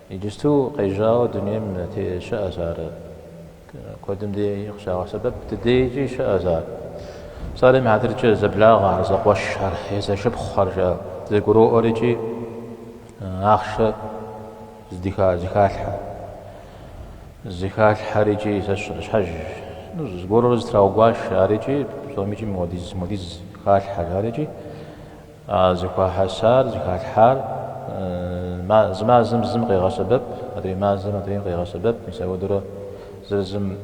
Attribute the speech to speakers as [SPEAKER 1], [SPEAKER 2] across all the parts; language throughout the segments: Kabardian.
[SPEAKER 1] Иджысту къежьауэ дунейм щыӏэщ ар. Куэдым дей къыщагъэсэбэп, дыдейкӏи щыӏэщ ар. Псалъэм и хьэтыркӏэ зэблагъэхэр, зэкъуэшхэр е зэшыпхъухэр жаӏэу зэгуроӏуэр икӏи ахъшэ зыхалъхьэ. Зыхалъхьэр икӏи сэ сщӏэрэ щхьэж, ну, зыгуэрурэ зытраугуашэ ар икӏи псомикӏи мыуэдиз, мыуэдиз халъхьэ жаӏэр икӏи А зэхуахьэсар, зыхалъхьар зы мазэм зым къегъэсэбэп, адрей мазэм адрейм къегъэсэбэп, мис ауэдурэ зыр зым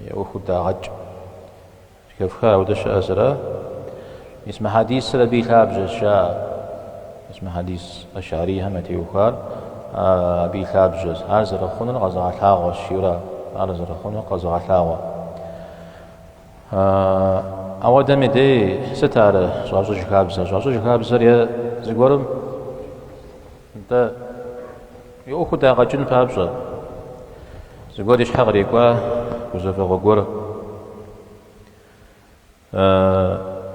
[SPEAKER 1] и ӏуэхур дагъэкӏ. Зэхэфха ауэдэ щыӏэщ ара? Мис мы хьэдисыр абы и лъабжьэщ, жаӏэ. Мис мы хьэдис Ашарийхэм ятеухуар абы и лъабжьэщ. Ар зэрыхъунур къэзыгъэлъагъуэщ, жиӏэурэ, ар зэрыхъунур къэзыгъэлъагъуэ. Ауэдэм и дей сыт ар щӏащӏыж хабзэр? Щӏащӏыж хабзэр е зыгуэрым нтӏэ и ӏуэхур дагъэкӏын папщӏэ, зыгуэр и щхьэ кърикӏуа гузэвэгъуэ гуэр.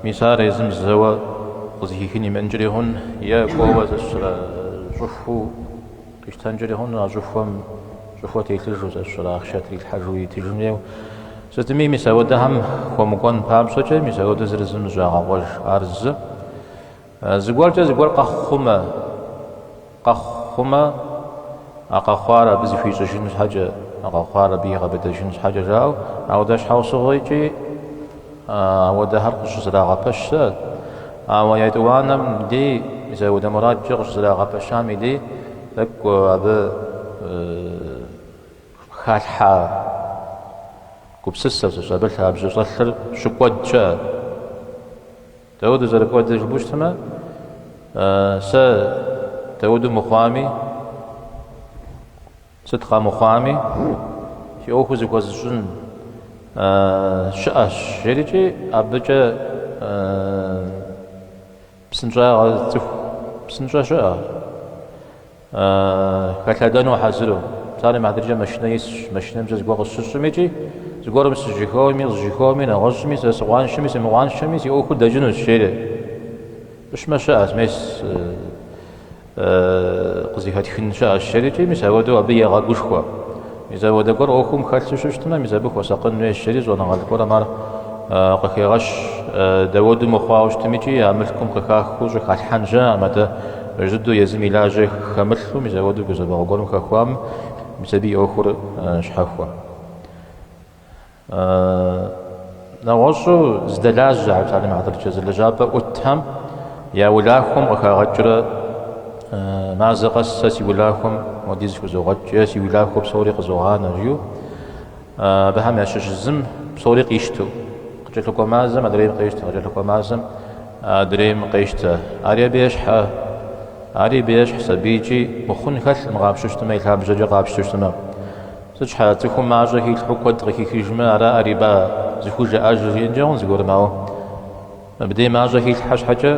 [SPEAKER 1] Мис ар езым зэуэ къызыхихын имыӏэнкӏэри хъун, е кӏуэуэ сэ сщӏэрэ щӏыхуэу Къищтэнкӏэри хъун, а щӏыхуэм щӏыхуэ телъыжу, сэ сщӏэрэ ахъшэ трилъхьэжу итыжын хуейуэ. Сытми, мис ауэдэхэм хуэмыкӏуэн папщӏэкӏэ, мис ауэдэ зыр зым зыщӏагъэкъуэж. Ар зы. Зыгуэркӏэ зыгуэр къэхъумэ, къэхъумэ, а къэхъуар абы зыхуищӏыжын щхьэкӏэ, а къэхъуар абы игъэбыдэжын щхьэкӏэ жаӏэу, ауэдэ щхьэусыгъуэкӏи Ауэдэхэр къыщызэрагъэпэщ щыӏэт. Ауэ етӏуанэм дей, мис ауэдэ мурадкӏэ къыщызэрагъэпэщам и дей, тӏэкӏу абы халъхьа гупсысэр, сэ сщӏэрэ, абы лъабжьэ щӏэлъыр щыкӏуэд щыӏэт. Дауэду зэрыкӏуэдыр жыпӏэу щытмэ, сэ дауэду мыхъуами, Сыт къэмыхъуами, си ӏуэхур зыхуэзыщӏын щыӏэщ, жерикӏи абыкӏэ псынщӏагъэ цӏыху псынщӏэ щыӏэ, хэлъэдэну хьэзыру. Псалъэм и хьэтыркӏэ машинэ исщ, машинэмкӏэ зыгуэр къысщыщӏым икӏи, зыгуэрым сыжьыхэуэми, къызжьыхэуэми, нэгъуэщӏми, сэ сыкъуаншэми, сымыкъуаншэми, си ӏуэхур дэкӏынущ, жери. Пщымэ щыӏэщ, мес. Къызыхэтхын щыӏэщ жерикӏи, мис ауэдэу абы егъэгушхуэ. Мис ауэдэ гуэр ӏуэхум хэлъу щыщытмэ, мис абы хуэсакъын хуейщ жери щӏэныгъэлӏ гуэрым ар къыхегъэщ. Дауэду мыхъуауэ щытмикӏи, а мылъкум къыхахыу щӏыхалъхьэн щыӏэкъым, атӏэ пэж дыдэу езым и лажьэ хэмылъу, мис ауэдэу гузэвэгъуэ гуэрым хэхуам, мис абы и ӏуэхур щхьэхуэ. Нэгъуэщӏу зыдэлажьэхэр, псалъэм и хьэтыркӏэ, зы лэжьапӏэ ӏутхэм я улахуэм къыхагъэкӏрэ мазэ къэс сэ си улахуэм модиз хузогъэкӏ е си улахуэ псори къызогъанэ жиӏэу, абыхэм ящыщ зым псори къищтэу, къыкӏэлъыкӏуэ мазэм адрейм къещтэ, къыкӏэлъыкӏуэ мазэм адрейм къещтэ. Ари абы ещхьэ, ари абы ещхьщ абы икӏи мыхъун хэлъкъым къапщтэу щытмэ, и лъабжьэкӏэ къапщтэу щытмэ. Сыт щхьэ цӏыхум мащӏэ хилъхьэу куэд къыхихыжмэ, ара риба зыхужаӏэжыр жиӏэнкӏэ хъун зыгуэрым, ауэ мыбдей мащӏэ хилъхьэ щхьэкӏэ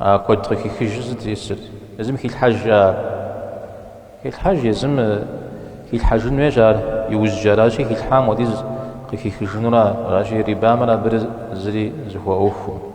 [SPEAKER 1] а куэд къыхихыжыр сыт зиӏысыр? Езым хилъхьэж ар. Хилъхьэж, езым хилъхьэжын хуейщ ар иужькӏэ, аращи хилъхьам хуэдиз къыхихыжынура, аращи рибамрэ абырэ зыри зэхуэӏуэхукъым.